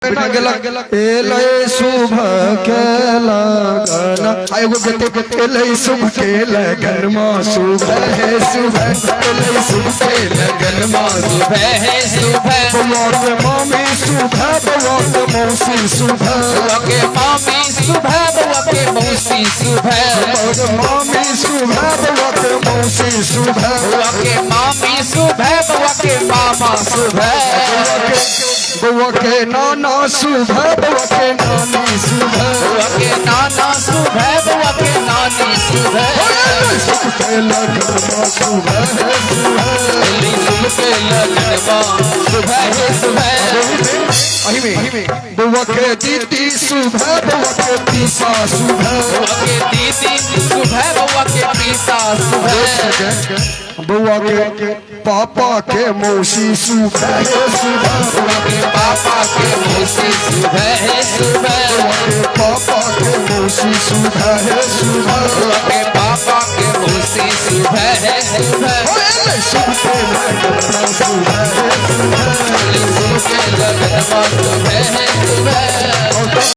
गेलक एलै शुभ के लगन आ एगो गेते एलै शुभ के लगन मा शुभ है शुभ एलै शुभ के लगन मा शुभ है शुभ। बउआ के मामी शुभ, बउआ के मौसी शुभ, बउआ के मामी शुभ, बउआ के मौसी शुभ, बउआ के मामी शुभ, बउआ के मौसी शुभ, बउआ के मामी शुभ, बउआ के मामा शुभ, बउआ के नाना शुभ, बउआ के नानी शुभ, बउआ के नाना शुभ, बउआ के नानी शुभ, शुभ के लगन मा शुभ है शुभ। एली शुभ के लगन मा शुभ है शुभ। अहिमे बउआ के दीदी शुभ, बउआ के पीसा शुभ, बउआ के दीदी शुभ, बउआ के पीसा शुभ, बउआ के पापा के मौसी शुभ है शुभ, बउआ के पापा के मौसी शुभ है शुभ, बउआ के पापा के मौसी शुभ है शुभ, बउआ के पापा के मौसी शुभ है शुभ, शुभ के लगन मा शुभ है शुभ। एली शुभ के लगन मा शुभ